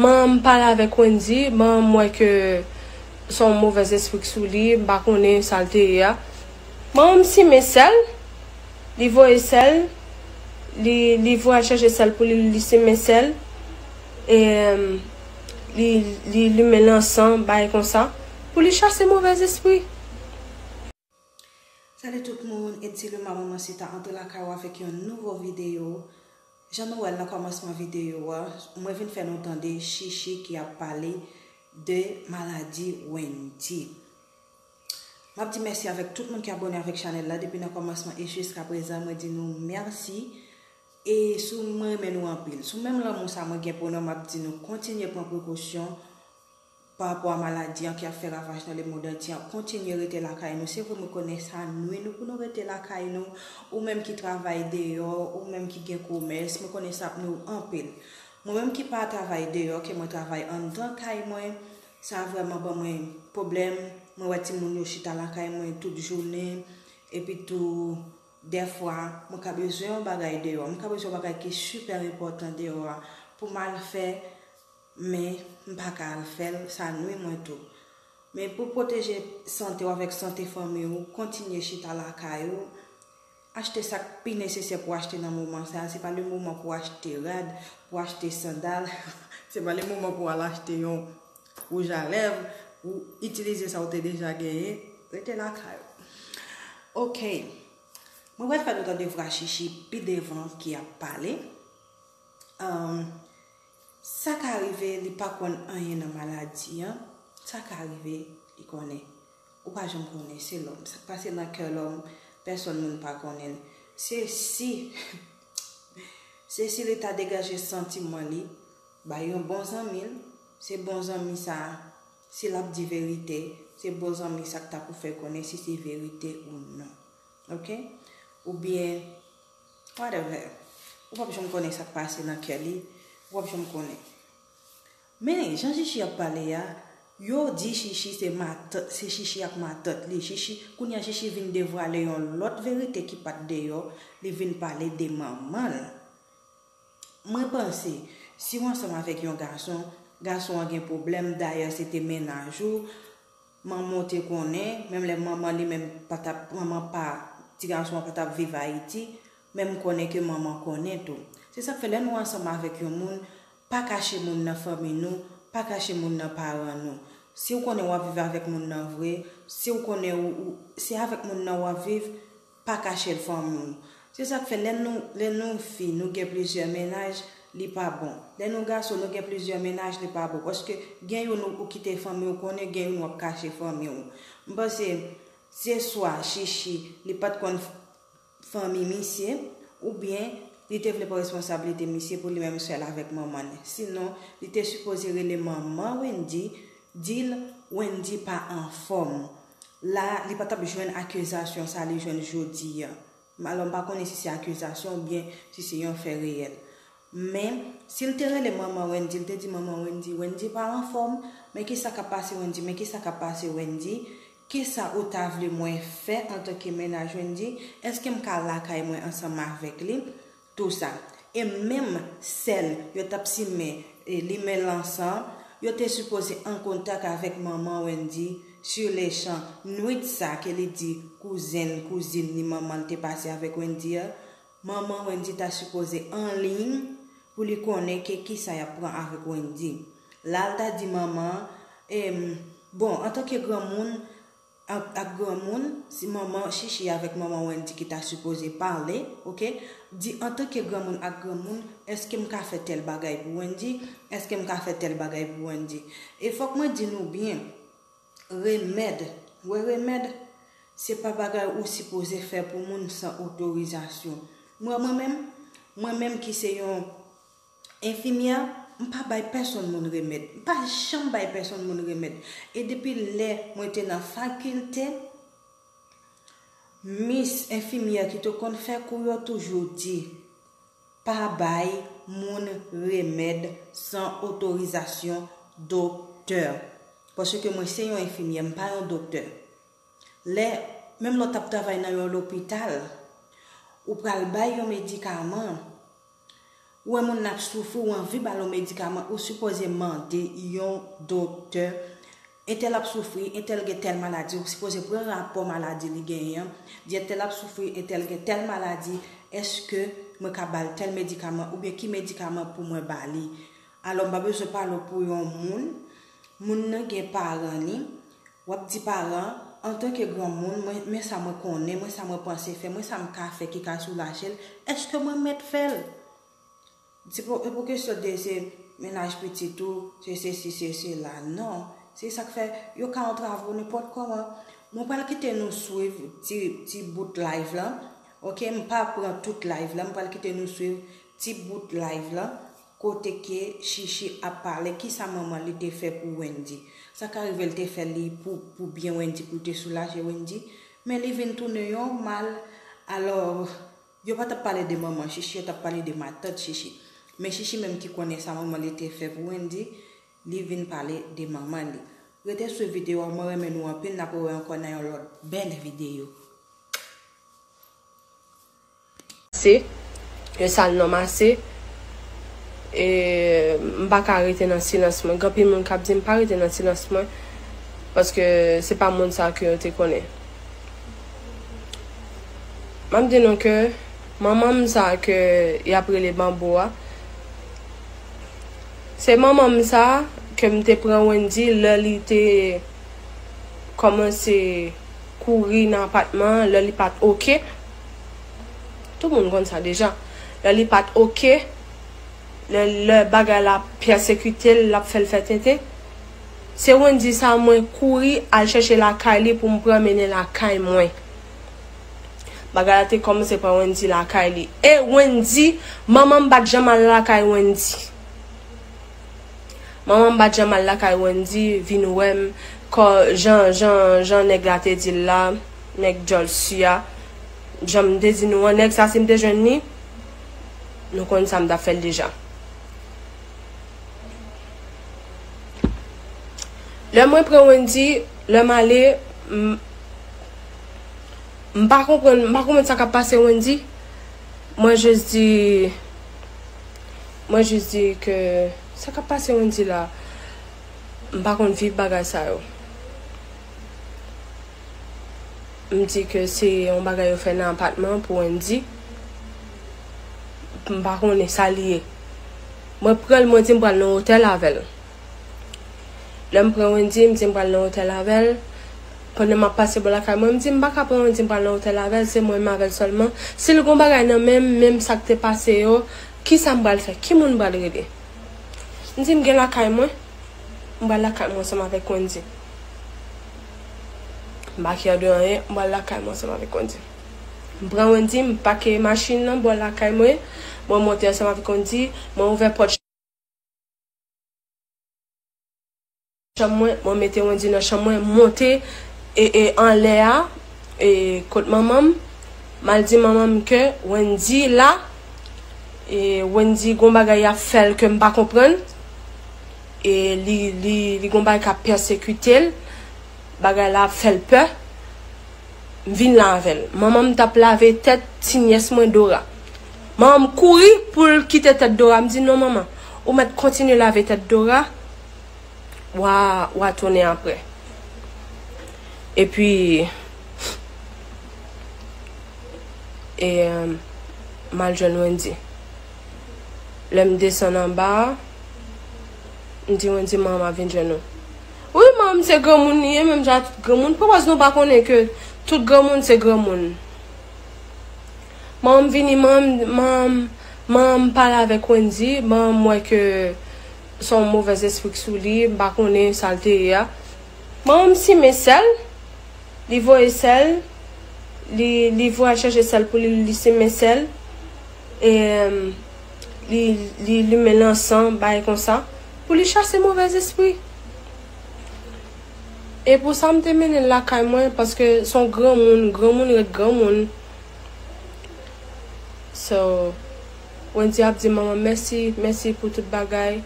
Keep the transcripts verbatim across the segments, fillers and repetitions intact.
Manman m pale avèk Wendy, manman m wè ke se yon movèz espri k sou li, m pa konnen sa l te ye a. Manman m simen sèl, li voye sèl, li, li voye al chèche sèl pou li, li simen sèl, e, em, li, li limen lansan, bagay konsa, pou li chase movèz espri. Salut tout moun, Eddy Luma Manman Sita antre lakay ou avèk yon nouvo videyo. Jan nou wè l nan kòmansman videyo a, mwen vin fè nou tande Chichi ki ap pale de maladi Wendy. M ap di mèsi avèk tout moun ki abòne avèk chanèl la depi nan kòmansman e jiska prezan, mwen di nou mèsi. E si w, mwen renmen nou anpil. Sou menm lanmou sa mwen gen pou nou, m ap di nou kontinye pran prekosyon pa rapò a maladi an ki ap fè ravaj nan lemonn antye an, kontinye rete lakay nou. Se vre, mwen konnen sa nwi nou pou nou rete lakay nou. Ou menm ki travay deyò, ou menm ki gen komès, mwen konnen sa ap nwi w anpil. Mwen menm ki pa travay deyò, ke mwen travay anndan kay mwen, sa vrèman ban mwen pwoblèm. Mwen wè timoun yo chita lakay mwen tout jounen, epi tou, dèfwa, mwen ka bezwen yon bagay deyò, mwen ka bezwen yon bagay ki sipè enpòtan deyò a pou m al fè, men m pa ka al fè l, sa nwi mwen tou. Men pou pwoteje sante w avèk sante fanmi w, kontinye chita lakay ou, achte sa k pi nesesè pou achte nan moman sa a. Se pa le moman pou achte rad, pou achte sandal, se pa le moman pou al achte yon wouj a lèv, ou itilize sa ou te deja genyen, rete lakay ou. Ok. Mwen pral fè nou tande vwa Chichi pi devan ki ap pale. Ahn, sa ka rive li pa konn anyen nan maladi an. Sa ka rive li konnen. Ou pa janm konnen, se lòm. Sa k pase nan kè lòm, pèsòn moun pa konnen l. Se si, se si li ta degaje santiman li, bay yon bon zanmi l, se bon zanmi sa a, si l ap di verite, se bon zanmi sa k ta pou fè konnen si se verite ou non. Ok? Oubyen, whatever. Ou p ap janm konnen sa k pase nan kè li, ou p ap janm konnen. Men, jan Chichi ap pale a, yo di Chichi se matant, se Chichi ak matant li. Chichi, kounye a Chichi vin devwale yon lòt verite ki pa t deyò, li vin pale de manman l. Mwen panse, si w ansanm avèk yon gason, gason an gen pwoblèm, dayè se te mennaj ou, manman w te konnen, menm lè manman li menm pa t ap, manman pa ti gason an pa t ap viv Ayiti, men m konnen ke manman konnen tou. Se sa k fè lè nou ansanm avèk yon moun, pa kache moun nan fanmi nou, pa kache moun nan paran nou. Si w konnen w ap viv avèk moun nan vre, si w konnen ou, ou, se avèk moun nan w ap viv, pa kache l fanmi w. Se sa k fè lè nou, lè nou fi, nou gen plizyè mennaj, li pa bon. Lè nou gason, nou gen plizyè mennaj, li pa bon. Paske gen youn ou, ou kite fanmi w konnen, gen youn w ap kache fanmi w. M panse, se swa Chichi, li pa t konn f-, fanmi misye, oubyen li te vle pran responsablite misye pou li menm sèl avèk manman l. Sinon, li te sipoze rele manman Wendy, di l Wendy pa anfòm. La, li pa t ap jwenn akizasyon sa li jwenn jodi a. Alò, m pa konnen si se akizasyon oubyen si se yon fè reyèl. Men, si l te rele manman Wendy, l te di, "Manman Wendy, Wendy pa anfòm. Men kisa k ap pase Wendy? Men kisa k ap pase Wendy? Kisa ou ta vle mwen fè antanke mennaj Wendy? Èske m ka lakay mwen ansanm avèk li?" Tou sa. E menm sèl yo t ap simen e limen lansan, yo te sipoze an kontak avèk manman Wendy sur le champ. Nwit sa ke li di kouzen l, kouzin li, manman l te pase avèk Wendy a, manman Wendy ta sipoze an liy pou li konnen ke kisa y ap pran avèk Wendy. La l ta di manman, em, bon, antanke granmoun, ak, ak granmoun, si manman Chichi avèk manman Wendy ki ta sipoze pale, ok, di antanke granmoun ak granmoun, èske m ka fè tèl bagay pou Wendy? Èske m ka fè tèl bagay pou Wendy? E fòk mwen di nou byen, remèd, wè remèd, se pa bagay ou sipoze fè pou moun san otorizasyon. Mwen, mwen menm, mwen menm ki se yon enfimyè, m pa bay pèsonn moun remèd. M pa janm bay pèsonn moun remèd. E depi lè mwen te nan fakilte, mis enfimyè ki te konn fè kou yo toujou di, pa bay moun remèd san otorizasyon doktè. Paske mwen se yon enfimyè, m pa yon doktè. Lè, menm lè w t ap travay nan yon lopital, ou pral bay yon medikaman, Ou wè moun nan ap soufri, ou anvi ba l yon medikaman, ou sipoze mande yon doktè. Entèl ap soufri, entèl gen tèl maladi, ou sipoze pran rapò maladi li genyen an, di entèl ap soufri, entèl gen tèl maladi, èske mwen ka ba l tèl medikaman, oubyen ki medikaman pou mwen ba li? Alò, m pa bezwen pale w pou yon moun, moun nan gen paran li, w ap di paran, antanke granmoun, mwen, men sa mwen konnen, mwen sa mwen panse fè, mwen sa m ka fè ki ka soulaje l, èske mwen mèt fè l? Se pou, e pou kesyon de se mennaj pitit ou, se sesi, se sela. Non. Se sa k fè yo ka antrave w nenpòt kòman. Mwen pral kite nou swiv ti, ti bout live lan. Oke, m pa pran tout live lan, m pral kite nou swiv ti bout live lan. Kote ke Chichi ap pale, kisa manman li te fè pou Wendy. Sa ka rive l te fè li pou, pou byen Wendy, pou l te soulaje Wendy. Men li vin tounen yon mal. Alò, yo pa t ap pale de manman Chichi, yo t ap pale de matant Chichi. Men Chichi menm ki konnen sa manman li te fè pou Wendy, li vin pale de manman li. Rete sou videyo a, mwen renmen nou anpil, n ap rewè ankò nan yon lòt bèl videyo. Se, e sa l nonm ase, e m pa ka rete nan silans mwen. Gen anpil moun k ap di m pa rete nan silans mwen, paske se pa moun sa ke yo te konnen. M ap di nou ke manman m sa ke y ap rele Banbo a, se manman m sa ke m te pran Wendy lè li te kòmanse kouri nan apatman an, lè li pa t oke. Tout moun konn sa deja. Lè li pa t oke, lè, lè bagay la pèsekite l, l ap fè l fè tenten. Se Wendy sa mwen kouri al chèche lakay li pou m pran mennen lakay mwen. Bagay la te kòmanse pran Wendy lakay li. E Wendy, manman m pa t janm al lakay Wendy. Manman m pa t janm al lakay Wendy, vin wè m, kò, jan, jan, jan nèg la te di l la, nèg djòl si a, jan m te di nou an, nèg sa si m te jwenn li, nou konn sa m t ap fè l deja. Lè mwen pran Wendy, lè m ale, m, m pa konprann, m pa konprann sa k ap pase Wendy. Mwen jis di, mwen jis di ke sa k ap pase Wendy la, m pa konn viv bagay sa yo. M di ke se yon bagay yo fè nan apatman pou Wendy. M pa konnen sa li ye. Mwen pran l, mwen di m pral nan otèl avè l. Lè m pran Wendy, m di m pral nan otèl avè l. Pandan m ap pase bò lakay mwen, m di m pa ka pran Wendy, m pral nan otèl avè l, se mwen menm avè l sèlman. Si l gon bagay nan men m, menm sa k te pase yo, kisa m pral fè? Ki moun m pral rele? M di m gen lakay mwen, m pral lakay mwen ansanm avèk Wendy. M pa kyè de anyen, m pral lakay mwen ansanm avèk Wendy. M pran Wendy, m pake machin nan bò lakay mwen, mwen monte ansanm avèk Wendy, mwen ouvè pòt chanm mwen, mwen mete Wendy nan chanm mwen, monte e, e anlè a, e kot manman m, m al di manman m ke Wendy la, e Wendy gon bagay y ap fè l ke m pa konprann, e li, li, li gon bagay k ap pèsekite l, bagay la ap fè l pè. M vin la avè l. Manman m t ap lave tèt ti nyès mwen Dora. Manman m kouri pou l kite tèt Dora. M di, "Non, manman, ou mèt kontinye lave tèt Dora. W a, w a tounen apre." Epi, e, m al jwenn Wendy. Lè m desann anba a, m di Wendy, "Manman m ap vin jwenn ou." Wi, manman m se granmoun li ye, menm jan ak tout granmoun. Pwopòz nou pa konnen ke tout granmoun se granmoun. Manman m vini, manman m, manman m, manman m pale avèk Wendy, manman m wè ke se yon movèz espri k sou li, m pa konnen sa l te ye a. Manman m simen sèl, li voye sèl, li, li voye al chèche sèl pou li, li simen sèl, e, li, li limen lansan, bagay konsa, pou li chase movèz espri. E pou sa, m te mennen l lakay mwen, paske se yon granmoun, granmoun ret granmoun. So, Wendy ap di manman m mèsi, mèsi pou tout bagay.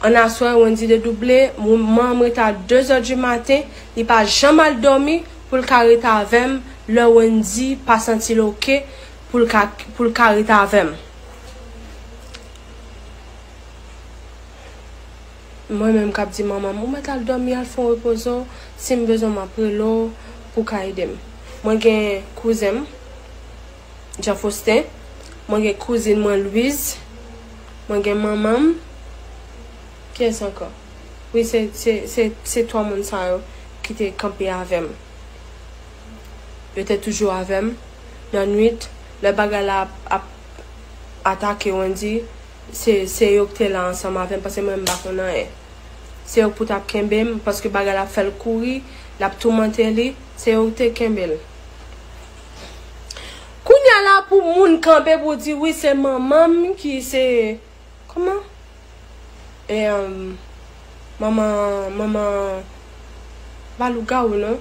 Annaswè, Wendy dedouble, manman m rete a de zè di maten, li pa janm al dòmi pou l ka rete avè m, lè Wendy pa santi l oke, pou l ka, pou l ka rete avè m. Mwen menm k ap di manman m, ou mèt al dòmi, al fè yon repoze w, si m bezwen w, m ap rele w pou w ka ede m. Mwen gen kouzen m, Jean Faustin, mwen gen kouzin mwen Louise, mwen gen manman m, kiyès ankò? Wi, se, se, se, se twa moun sa yo ki te kanpe avè m. Yo te toujou avè m nan nwit, lè bagay la ap, ap atake Wendy, se, se yo ki te la ansanm avè m, paske mwen, m pa konn anyen. Se yo ki pou t ap kenbe m, paske bagay la ap fè l kouri, l ap toumante li, se yo ki te kenbe l. Kounye a la, pou moun kanpe pou di, wi, se manman m ki se, kòman? E, um, manman, manman, pa lougawou, non.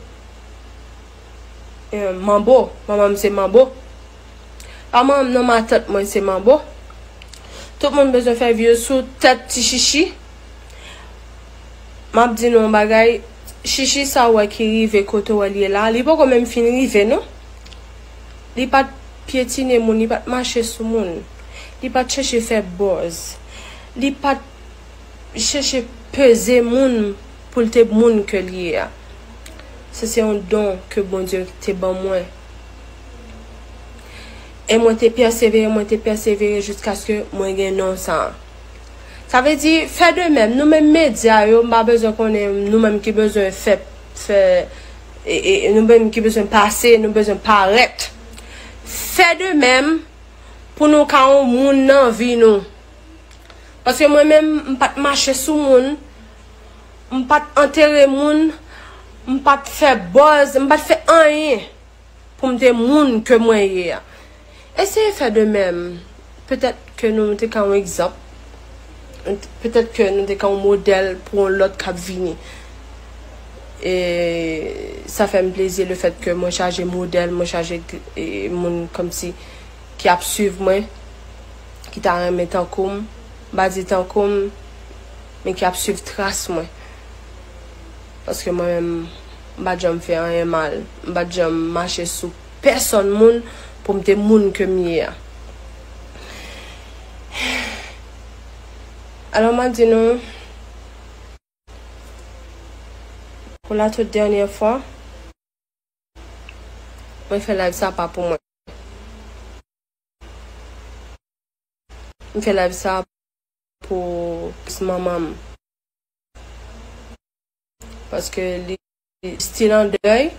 E, manbo, manman m se manbo. Pa manman m non, matant mwen se manbo. Tout moun bezwen fè vye sou tèt ti chichi. M ap di nou yon bagay, chichi sa w wè ki rive kote w wè l ye la, li poko menm fin rive, non. Li pa t pyetine moun, li pa t mache sou moun, li pa t chèche fè buzz, li pa t chèche peze moun pou l te moun ke l ye a. Se, se yon don ke Bondye te ban mwen. E mwen te pèsevere, mwen te pèsevere jiskaske mwen gen non sa a. Sa vle di, fè de menm, nou menm medya yo, m pa bezwen konnen, nou menm ki bezwen fè, fè, e, e, nou menm ki bezwen pase, nou bezwen parèt. Fè de menm pou nou ka yon moun nan vi nou. Paske mwen menm, m pa t mache sou moun, m pa t antere moun, m pa t fè buzz, m pa t fè anyen pou m te moun ke mwen ye a. Eseye fè de menm. Petèt ke nou te ka yon egzanp. Petèt ke nou te ka yon modèl pou yon lòt k ap vini. E sa fè m plezi lefèt ke mwen chaje modèl, mwen chaje, e, moun kòmsi ki ap swiv mwen, ki ta renmen tankou m, m pa di tankou m, men ki ap swiv tras mwen. Paske mwen menm, m pa t janm fè anyen mal. M pa t janm mache sou pèsonn moun pou m te moun ke m ye a. Alò, m ap di nou, pou la tout dènyè fwa, mwen fè live sa pa pou mwen. M fè live sa pou manman m. Paske li still an dèy.